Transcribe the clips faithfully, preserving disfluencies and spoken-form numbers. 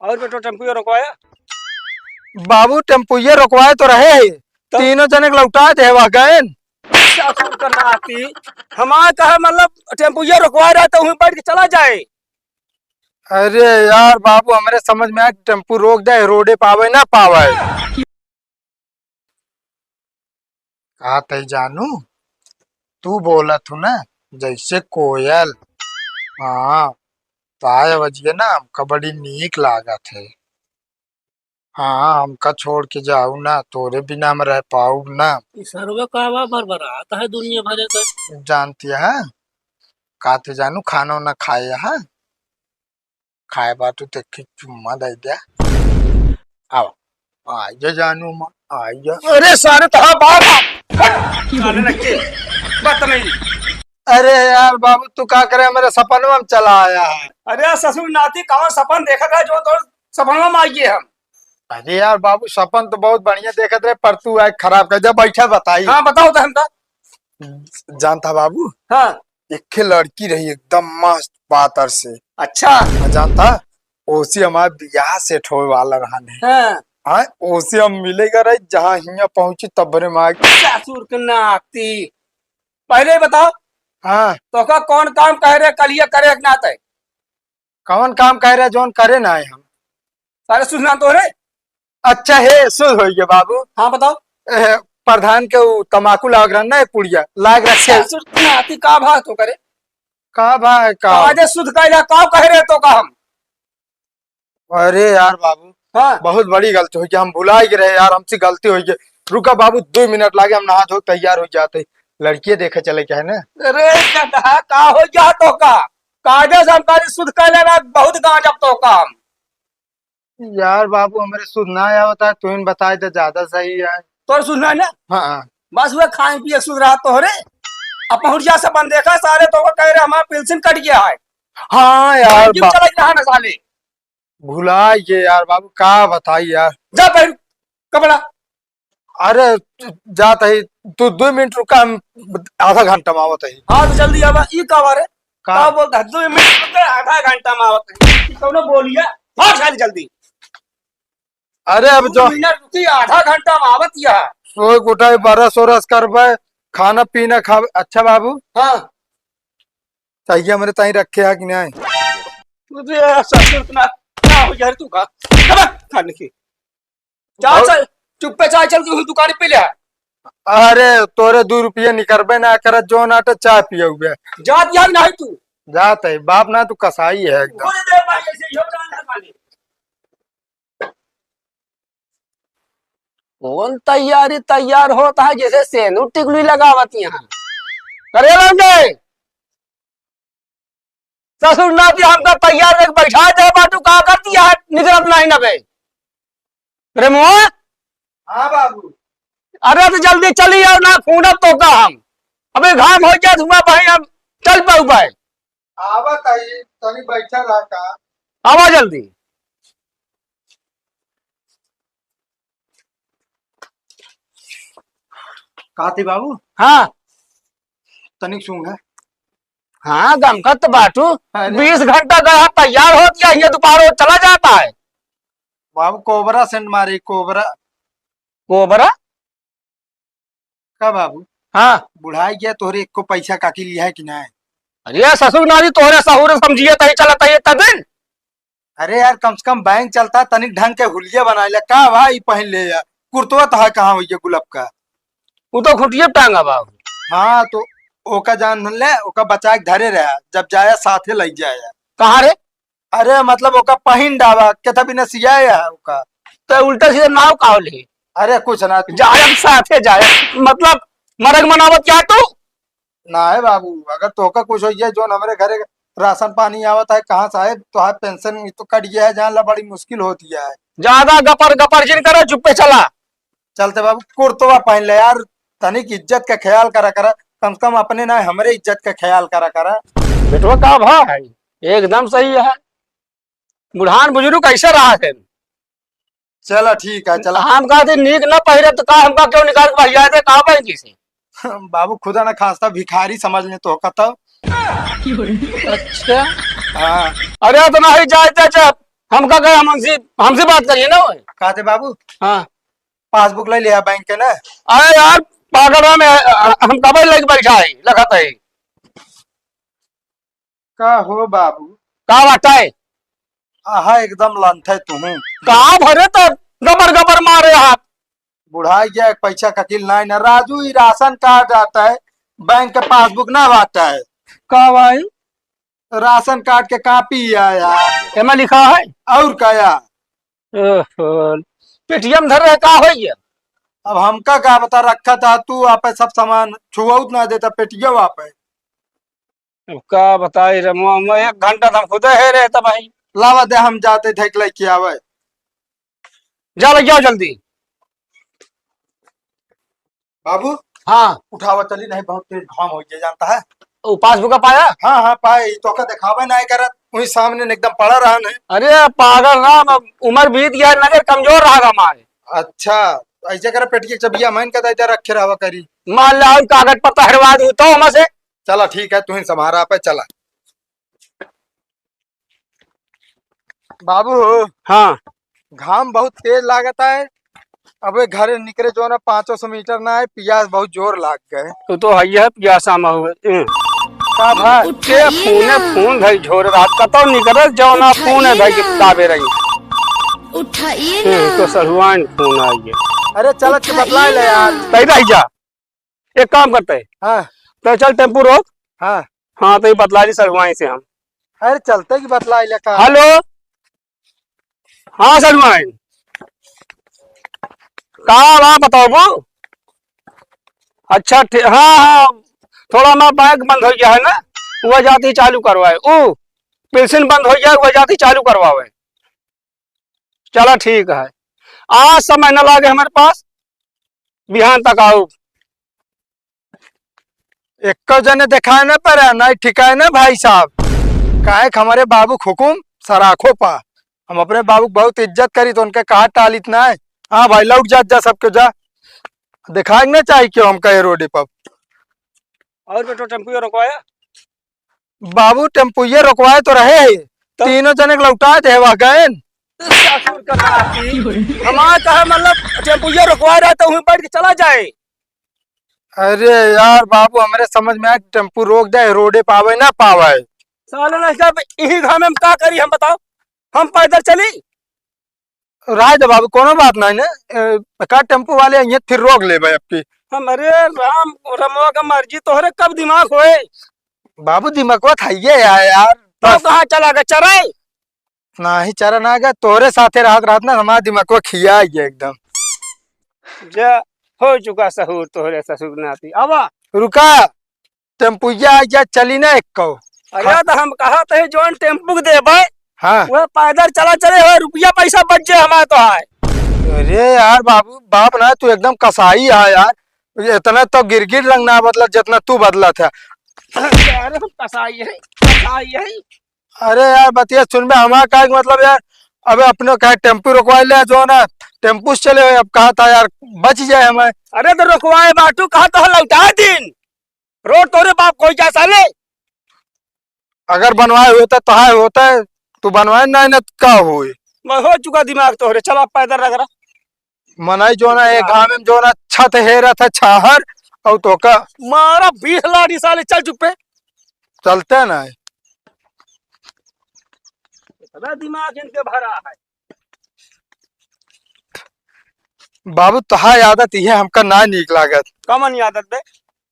और बेटो टेम्पू ये रोकवाया? बाबू, टेम्पू ये रोकवाए तो रहे ही। तो? तीनों जने के लौटा दे, वह गए न। ससुर का नाती, हमार कहा मतलब टेम्पू ये रोकवा रहा तो वहीं बैठ के चला जाए। अरे यार बाबू, हमरे समझ में आए टेम्पू रोक दे, रोडे पावे ना पावे। का तई जानू, तू बोलत हूँ ना जैसे कोयल। हाँ, ताय बजिए ना, हमका बड़ी नीक लागत है। हाँ, हमका छोड़ के जाऊ ना, तोरे बिना हम रह पाऊ ना। ई सरवा का बा, भरभरात है दुनिया भरे का। जानती है, का तई जानू, खाना ना खाए है? खाए बा तो तेखे चुम्मा दे दे। आओ, आइए जानू माँ, आइए। अरे सारे तहा बाप, हट, साले नक्के, बदतमीज। अरे यार बाबू, तू का करे, मेरे सपनवा में चला आया है। अरे ससुर नाती, कौन सपन देखा था जो तो सपनवा में आइए हम? अरे यार बाबू, सपन तो बहुत बढ़िया देखत रहे, पर तू आज खराब कर दिया। बैठा बताई। हाँ, बताओ तो हमका। जानता बाबू, हाँ। एक लड़की रही एकदम मस्त पातर से। अच्छा। आ जानता, ओसे हमार बियाह सेट होए वाला रहन है। हाँ। हाँ, ओसे हम मिले गए रहे, जहाँ हियाँ पहुँची तब रे माँ। ससुर के नाती। पहले ही बताओ। हाँ। तोका कौन काम कहे रहे, कलिया करे के नाते? कौन काम कहे रहे, जौन करे ना आए हम? सारे सुध ना तो रे। अच्छा हे, सुध होइगे बाबू। हाँ, बताओ। ए, प्रधान के उ तमाकू लाग रहा ना, एक पुड़िया लाग रहा से। ससुर के नाती का भा तो करे? का भा है का? कायदे सुध कैला, का कहे रहे तोका हम? अरे यार बाबू, हाँ। बहुत बड़ी गलती होइगे, हम भुला ही रहे यार, हमसे गलती होइगे। रुका बाबू, दो मिनट लागे, हम नहा धो तैयार हो जाते, लड़किए देखे चले के है ना। अरे गधा, का हो गया तोका? कायदे से हम तारी सुध कैले ना, बहुत गांजब तोका हम। यार बाबू, हमरे सुध ना आवत है, तू ही बताए दे, ज्यादा सही है। तोर सुध ना ना? हाँ। बस वह खाए पिए सुध रहा तोहरे। अब पहुंच जा सब देखा, सारे तोका कह रहे हमारा पेंशन कट गया है। हाँ यार, क्यों बा- चला रहा ना साले? भुला गए यार बाबू, का बताई यार। जा पहन कपड़ा। अरे, तू जात ही, तू दो मिनट रुका, हम आधा घंटा में आवत ही। हाँ, तो जल्दी आवा। ई का बारे? का? का बोलता है? दो मिनट रुका, आधा घंटा में आवत ही। ई कौनो बोलिया? भाग साली जल्दी। अरे, अब दो जो मिनट रुकी, आधा घंटा में आवत या। सोए उठाई, बरस ओरस करबे, खाना पीना खाबे। अच्छा बाबू। हाँ। चाहिए हमरे ताई रखे है कि नहीं? तू तो यार ससुर ना, ना हो यार तू का। अब खाने की। चाय बहुत चल, चुप्पे चाय चल के उस दुकान पे ले आ। अरे, तोरे दो रुपये निकरबे ना करत, जो ना तो चाय पिए हुए। जात यार नहीं तू। जात है, बाप ना तू कसाई है एकदम। बोले दे भाई, ऐसे ही हो जाना खाली। कौन तैयारी तैयार होत है, जैसे सेनुर टिकुली लगावत यहाँ। करे लौंडे, ससुर नाती हमका तैयार देख बैठा दे बाटू, का करती है, निकलत नहीं न बे। रे मुआ। हाँ बाबू। अरे तो जल्दी चली आओ ना, खूंदब तोका हम। अबे घाम हो गया, धुआं भाई, हम चल पाऊ भाई। आवत आई, तनी बैठल रहा का? आवा जल्दी। काती बाबू? हाँ। तनिक सूंघ है। हाँ, गमकत बाटू। अरे। बीस घंटा गया तैयार हो गया, ये दोपहर हो चला जाता है। बाबू कोबरा सेंट मारी, कोबरा। कोबरा? का बाबू? हाँ। बुढ़ाई गया, तोहरे एको पैसा काकी लिया है कि नहीं? अरे ससुर नारी, तोहरे सहूर समझिए तही चलत है इतना दिन। अरे यार, कम से कम बैंक चलता, तनिक ढंग के हुलिया बनाए ले। का भाई पहन ले यार, कुर्तवा तो है कहाँ भैया गुलाब का? वो तो खुटिये पे टांगा बा। हाँ, तो ओका जान ले, ओका बचा के धरे रहा, जब जाया साथे लग जाया। कहाँ रे? अरे मतलब ओका पहिन डावा, केथा बिना सियाए है ओका। तो उल्टा सीधा नाव का होले? अरे कुछ ना। जायब साथे जायब, मतलब मरग मनावत क्या तू? ना है बाबू, अगर तोका कुछ हो जाए, जोन हमरे घरे राशन पानी आवत है, कहाँ साहेब, तो है पेंशन तो कट गया है, जान ला बड़ी मुश्किल होती है। ज्यादा गपर गपर जिन करे, चुप्पे चला। चलते बाबू, कुर्तवा पहन ले यार, तनिक इज्जत का ख्याल करा करा, कम से कम अपने ना हमरे इज्जत का ख्याल करा करा। बेटवा का भा है, एकदम सही है। बुढ़ान बुजुर्ग कैसे रहा है? चला ठीक है, चला। हम कहा थे नीक ना पहिरे तो का हमका क्यों निकाल के बहिया दे, का बहन जी से? बाबू खुदा ना खास्ता भिखारी समझ ले तो का तब। अच्छा। हाँ। अरे तो नहीं जाए थे जब हमका कहे, हम हमसे, हमसे बात करिए ना वो। कहते बाबू, हाँ। पासबुक ले लिया बैंक के ना। अरे यार, पागल है मैं, हम कब लग बैठा है, लखत है। का हो बाबू? का बात है? आहा, एकदम लंठे तुहूँ। का भरे तो गबर गबर मारे हाथ। बुढ़ाई गया, एक पैसा का किल नाई ना। राजू, ई राशन कार्ड आता है, बैंक के पासबुक ना आता है। का भाई? राशन कार्ड के कॉपी आया। एमा लिखा है? और का या? ओहो, पेटियम धर रहे, का हो गया? अब हमका का बता, रखा था तू आपे सब सामान छुआउत ना देता पेटियम आपे। अब का बताई रे मुआ, मुआ एक घंटा त हम खुदे है रहे त भाई। लावा दे, हम जाते थे लेके आवे। जा लग जाओ जल्दी। बाबू। हाँ। उठावा चली, नहीं बहुत तेज घाम हो गया जानता है। वो पासबुक पाया? हाँ, हाँ, पाए। ई तोका देखावे ना करत, वही सामने न एकदम पड़ा रहा नहीं। अरे पागल ना, अब उम्र बीत गया, नजर कमजोर रहा हमारे। अच्छा, ऐसे करे पेटिया के चबिया मान के दे दे, रखे रहवा करी। मान ले, और कागज पत्ता हटवा दूँ तो हमसे। चला ठीक है, तू ही संभारा पे चला। बाबू हो। हाँ। घाम बहुत तेज लागत है। अबे घरे निकरे जो ना पाँचों सौ मीटर ना है, पियास बहुत जोर लाग गए। तू तो हइये है पियासा में हुए। ए। का भाई? उठाइए के फोने ना। फोन धई झोर रात का तो निकरे जो ना उठाइए फोन है भाई ना। किताबे रही। उठाइए ए, ना। तो सहुआन फोन आई है। अरे चलत के उठाइए बतला ले ना। यार। तई रह जा। एक काम करते हैं। हाँ। तो चल टेम्पू रोक। हाँ। हाँ, तो ये बतला दी सर वहीं से हम। अरे चलते की बतला ले का? हेलो। हाँ सर वहीं। का बा बताओ वो? अच्छा ठीक, हाँ, हाँ। थोड़ा ना बैंक बंद हो गया है ना, वह जाती चालू करवाए। ऊ पेंशन बंद हो गया, वह जाती चालू करवावे। चला ठीक है, आज समय न लागे हमारे पास, बिहान तक आओ। एक्को जने देखाए न पड़े, नहीं ठिकाए न भाई साहब। काहे कि हमारे बाबू के हुकुम सराखो पा। हम अपने बाबू के बहुत इज्जत करी, तो उनके कहा टालित ना है। हाँ भाई, लौट जात जा सबके जा। देखाए के ना चाही क्यों हमका ये रोडे पर। और बेटो टेम्पू ये रुकवाया? बाबू, टेम्पुए रोकवाए तो रहे ही, तो? तीनों जने के लौटा दे, वह गए न। ससुर का नाती। हमार कहा, मतलब, टेम्पुए रोकवाए रहे तो वहीं बैठ के चला जाए। अरे यार बाबू, हमरे समझ में आए, टेम्पू रोक दे, रोडे पावे ना पावे। साले ना, सब यही घामे में का करी, हम बताओ, हम पैदल चली? राय दे बाबू, कोनो बात नहीं ने। ए, का टेम्पू वाले अइहें फिर रोक लेबे अबकी। हमरे राम रमवा का मर्जी, तोहरे कब दिमाग होए? बाबू, दिमागवा था ये यार, यार। तो बस। कहाँ चला गए चराई? नाही चरा ना गए, तोहरे साथे रहत रहत ना हमारा दिमागवा खिया गया एकदम। जा, हो चुका सहूर तोहरे ससुर नाती। आवा। रुका। टेम्पुइया आ गया, चली ना एक्को। अरे हाँ। तो हम कहा थे जौन टेम्पू के देबे, हाँ। वह पैदल चला चले हो, रुपया पैसा बच जाए हमारे तो आए। अरे यार बाबू, बाप ना तू एकदम कसाई है यार, इतना तो गिरगिट रंग ना बदला जितना तू बदला था। अरे हम कसाई है, कसाई है। अरे यार बतिया सुन बे, हमारा का मतलब यार, अबे अपने कहे टेम्पू रुकवा ले जो ना, टेम्पू से चले, अब कहा था यार बच जाए हमें। अरे तो रुकवाए बाटू, कहा तो लौटा दिन। रोड तोरे बाप कोई क्या साले? अगर बनवाए होता तो हाय होता है, तू बनवाए ना, ना का होए? मैं हो चुका दिमाग तोहरे, चल आप पैदल रगड़ा। मनई जो ना, एक हाँ। घामे में जो ना छत हेरत है छाहर, और तो का? मारा बीस लाठी साले, चल चुप पे। चलते ना है। इतना दिमाग इनके भरा है। बाबू, तोहार आदत इहे हमका ना नीक लागत। कमन आदत बे?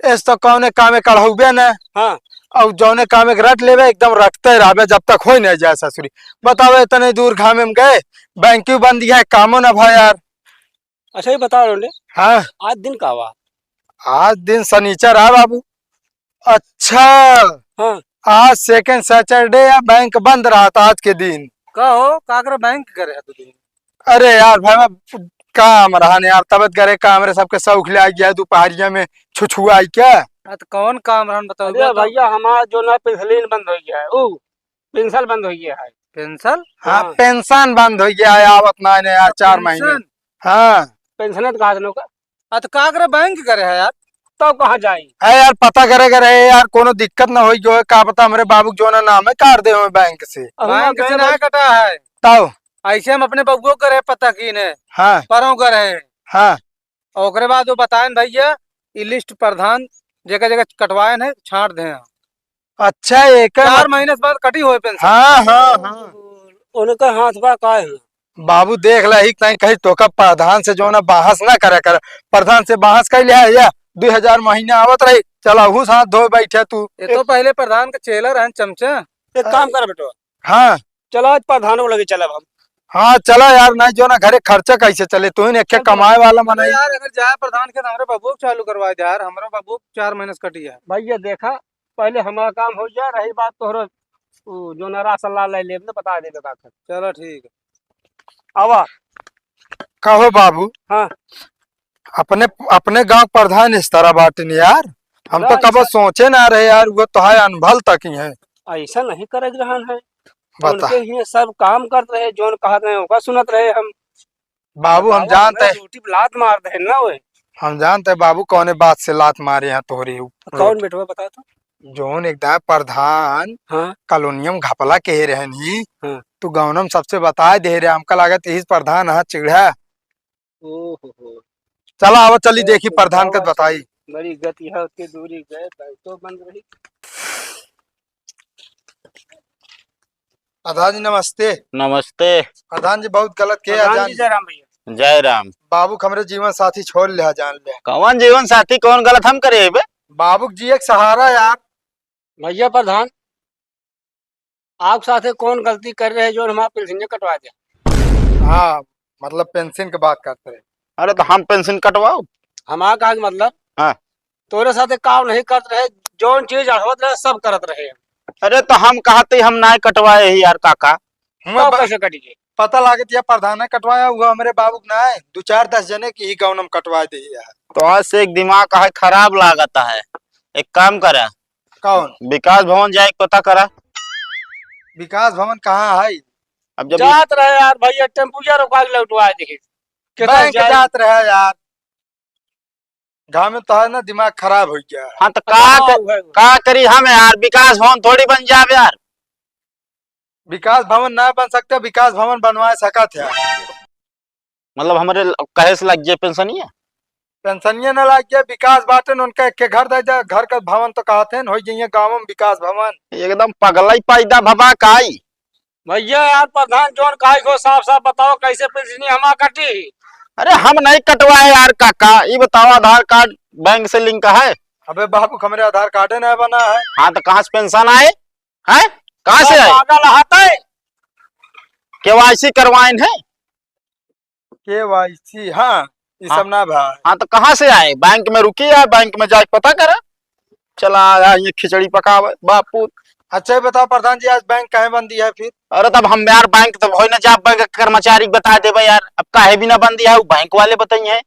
एस तो कौने कामे कढ़ौबे न। हाँ। और जौने कामे के रट लेबे, एकदम रटते रहबे, जब तक होई नहीं जाए ससुरी। बताओ, इतने दूर घामे में गए, बैंक भी बंद है, कामो ना भा यार। अच्छा, ये बताओ लोंडे। हाँ। आज दिन का हुआ? आज दिन सनीचर है बाबू। अच्छा। हाँ। आज second Saturday या बैंक बंद रहत आज के दिन। का हो, का करे बैंक करे है तू दिन? अरे यार भाई, मैं काम रहन यार, तबियत करे काम रे, सबके शौक ले आ गया है दोपहरिया में छुछुआई क्या। हाँ, तो कौन काम रहन बताओ अरे तो? भैया, हमारा जो ना पेंसिलिन बंद हो गया है, ओ, पेंसिल बंद हो गया है। पेंसिल? हाँ, हाँ। पेंशन बंद हो गया है, आवत ना है यार, चार महीने। पेंशन? हाँ। पेंशन है तो कहा था लोग का? आ, तो का करे बैंक करे है यार? तो कहाँ जाई? अरे यार, पता करे करे है यार, कोनो दिक्कत ना होई जो है, का पता हमरे बाबू के जो ना नाम है, काट दे हमें बैंक से। अब बैंक से बैंक ना कटा है। तब? ऐसे हम अपने बबुओ के रहे पता कीने। हाँ। परों के रहे। हाँ। और ओकरे बाद वो बताएन भैया, ई list प्रधान जगह जगह कटवाएन है, छांट दे हैं। अच्छा, एक चार महीने से बाद कटी होए पेंशन। हाँ, हाँ, हाँ। उनका हाथ बा का है? बाबू देख ला, ही ताई कही तोका प्रधान से जौन बहस ना करे कर। प्रधान से बहस कर लिया, या दुइ हजार महीना आवत रही, चला हूँ साथ धोए बैठे तू। ये तो पहले प्रधान के चेला रहन चमचा। एक काम कर बेटवा। हाँ। चला आज प्रधान लगे चलब हम। हाँ, चला यार, नहीं जौन घरे खर्चा कैसे चले, तू ही ने एक कमाए वाला अरे मनई। यार, अगर जाए प्रधान के तो हमरे बबुआ के चालू करवा दे यार, हमरे बबुआ के चार महीने से कटी है। भैया देखा, पहले हमारा काम हो जाए, रही बात तोहरो उ जौन राशन ला ले लेब न, बता देबे का कर। चलो ठीक है। आवा। कहो बाबू। हाँ। अपने, अपने गांव प्रधान इस तरह बाटिन यार, हम तो ना, कबो ऐसा सोचे ना रहे यार, वो तो है अनभल तक ही है। ऐसा नहीं करे के रहन है। बता। उनके हियां सब काम करत रहे, जौन कहत रहे ओका सुनत रहे हम। बाबू, हम बतावा, जानते हमरे हैं। रोटी पे लात मार दे ना ओए। हम जानते हैं बाबू, कौने बात से लात मारे हैं तोहरे ऊ-, कौन रोटी। बेटवा बता तो? जौन एक दाए प्रधान हाँ। कॉलोनिया में घपला कहे रहनी, हाँ। तू गौनम सबसे बताए दे रहे, हमका लागत यही प्रधान है चिढ़ा। ओहो हो। चला आवा, चली देखी प्रधान के बताई। बड़ी गति है, उसके दूरी गए, तो बंद रही। प्रधान जी नमस्ते। नमस्ते। प्रधान जी बहुत गलत के प्रधान जी, जान जय राम भैया। जय राम। बाबू के हमरे जीवन साथी छोड़ ले, जान ले। कौन जीवन साथी, कौन गलत हम करे बे? बाबू जी एक सहारा यार। भैया प्रधान, आप साथे कौन गलती कर रहे जो हमारा पेंशन कटवा दे? हाँ, मतलब पेंशन के बात करते रहे। अरे तो हम पेंशन कटवाओ? हमारा कहा कि मतलब हाँ। तोरे साथे काम नहीं करत रहे, जौन चीज अढ़वत रहे, सब करत रहे। अरे, तो हम कहते हम नाय कटवाए ही यार काका। हुआ तो ब-, कैसे कटी गई? पता लागत या प्रधान कटवाया हुआ, हमरे बाबू के नाय, दो चार दस जने की ही गौनम कटवा दे ही यार। तो आज से एक दिमाग है खराब लागत है, एक काम करे। कौन? विकास भवन जाए के पता करा। विकास भवन कहाँ है? अब जब जात रहे यार भैया, टेम्पुया रोका के लौटवा दे। कितना बैंक जाए? जात रहे यार। घाम में तो है ना, दिमाग खराब हो गया। हाँ, तो का हाँ, कर-, वह, वह। का करी हम यार, विकास भवन थोड़ी बन जाब यार। विकास भवन ना बन सकते, विकास भवन बनवा सकत है। मतलब हमरे ल-, कहे से लग जाए पेंशनिया? पेंशनिया ना लग जाए, विकास बाटे न उनका एक के घर दे दे, घर का भवन तो कहते हैं, हो जाइए गाँव में विकास भवन। एकदम पगला ही पैदा भबा काई। भैया यार, प्रधान जौन कहा को साफ साफ बताओ, कैसे पेंशनी हमार कटी? अरे, हम नहीं कटवाए यार काका, ई बताओ, आधार कार्ड बैंक से लिंक है? अबे बाबू, हमरे आधार कार्डे नहीं बना है। हाँ, तो कहाँ से पेंशन आए? हैं? कहाँ से आए? पागल हाथ है। केवाईसी करवाइन है? केवाईसी, हाँ, ई हाँ। सब ना भाई। हाँ, तो कहाँ से आए? बैंक में रुकी है, बैंक में जाके पता करा। चला आया ये खिचड़ी पकावे, बापू। अच्छा, ये बताओ प्रधान जी, आज बैंक काहे बंद दिया है फिर? अरे, तब हम यार बैंक तब होई ना जा, बैंक के कर्मचारी के बता देबे यार, अब काहे भी ना बंद दिया है, वो बैंक वाले बताई हैं।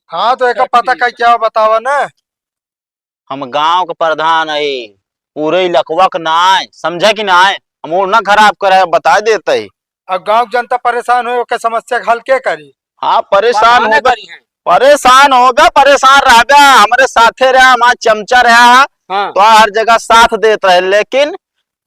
हाँ, तो एक पता का क्या बतावा ना। हम गांव के प्रधान है, पूरे इलाकवा के नाय, समझे कि नाय? हम ओढ़ना खराब करे, बता देते ही। अब गांव के जनता परेशान होए, ओके समस्या के हल के करी? हाँ, परेशान प्रधाने होबे, करी है। परेशान होबे, परेशान रहबे, हमरे साथे रहा, हमार चमचा रहा, हाँ। तो हर जगह साथ देत रहे, लेकिन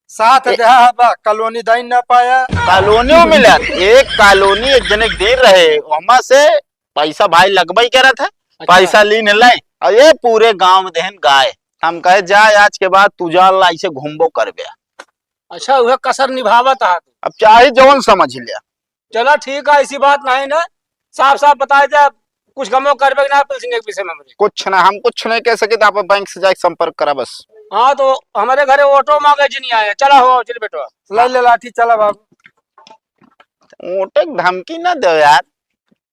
साथ ए- देहा बा, कॉलोनी दाइन ना पाया। कॉलोनियों मिलत, एक कॉलोनी एक जने के दिन रहे, ओमा से पैसा भाई लगबई करत है, अच्छा। पैसा लीन ले, और ये पूरे गांव में देहन गाय। हम कहे, "जा, आज के बाद तू जान ला, ऐसे घूमबो करबे।" अच्छा, वह कसर निभावत हा तू। अब चाहे जौन समझ ले। चला ठीक है, ऐसी बात नहीं ना, साफ साफ बताए दे, कुछ कमो करबे कि ना पेंशन के विषय में हमरे। कुछ ना, हम कुछ नहीं कह सके, तो आप बैंक से जाके संपर्क करा बस। हाँ, तो हमारे घरे ऑटो मांगे जी नहीं आए, चला हो, चल बेटवा। ले ले लाठी, चला बाबू। ऑटो की धमकी ना दो यार,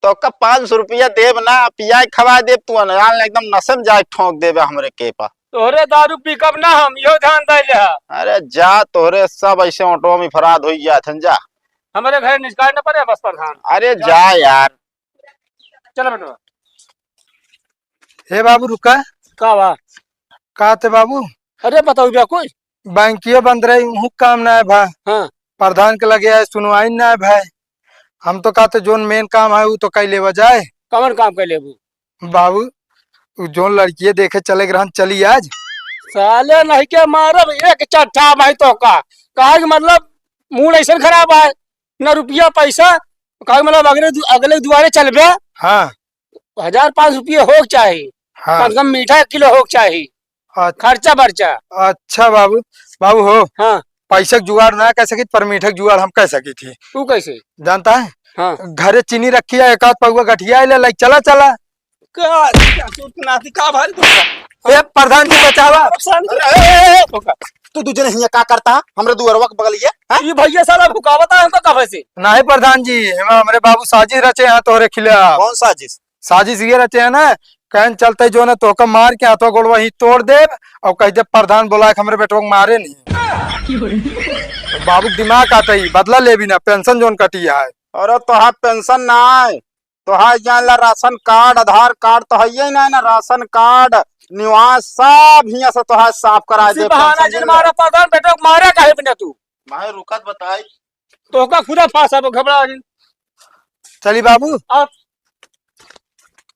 तोका पाँच सौ रुपया देब ना, पिया के खवा देब, तू अनजान एकदम नशे में जाके ठोंक देबे हमरे के पा। तोहरे दारू पिकअप ना हम, इहो ध्यान दे ले हा। अरे जा, तोहरे सब ऐसे ऑटो में फराद होई जात हन, जा। हमरे घर निष्कार न पड़े बस प्रधान। अरे जा। जा यार। चल बेटवा। हे बाबू रुका। का बा? का ते बाबू? अरे बताओ भैया कोई? बैंकियो बंद रही, उहू काम ना है भाई। हाँ। प्रधान के लगे आए, सुनवाई ना है भाई। हम तो कहते जोन मेन काम है, वो तो कई लेवा जाए। कौन काम कर लेबू? बाबू, उ जोन लड़किए देखे चले के रहन, चली आज। साले नहीं के मारब एक चट्टा भाई तो का। काहे के मतलब मूड ऐसन खराब है। ना रुपया पैसा, कहे मतलब अगले दु-, अगले दुआरे चलबे, हाँ। हजार पाँच रुपया होक चाही, हाँ। कम से कम मीठा एक किलो होक चाही, अच्छा। खर्चा बर्चा। अच्छा बाबू, बाबू हो, हाँ। पैसा के जुगाड़ ना कह सकित, पर मीठा के जुगाड़ हम कह सकित ही। तू कैसे? जानता है? हाँ। घरे चीनी रखी है, एक आध पौवा गठिया ले, लाइक चला, चला। का, का सूत नाती का भारी तुमका? ए, प्रधान जी बचावा। अरे, ए, ए, ए, तू का? तू दूजे नहीं है, का करता? हमरे दुअरवा के बगलिए, हैं? ये भैया साला भुकावता है हमका कब से? नहीं प्रधान जी, हम, हमरे बाबू साजिश रचे हैं तोहरे खिलाफ। कौन साजिश? साजिश ये रचे हैं ना, कहन चलते जो ना तोहका मार के हाथवा गोड़वा ही तोड़ देब और कह दे प्रधान बोला के हमरे बेटवा के मारे नहीं। बाबू के दिमाग आता ही, बदला लेबी ना, पेंशन जोन कटी है। अरे तोहार पेंशन ना है, तोहार जान ला राशन कार्ड, आधार कार्ड तो है ही ना, ना राशन कार्ड, निवास सब हियां से तोहार साफ करा इसी दे, बहाना पेंशन जिन जिन मारा प्रधान, बेटवा के मारा काहे बिना तू? भाई रुकत बताई। तोहका खुदा फांसा घबरा गई। चली बाबू, अब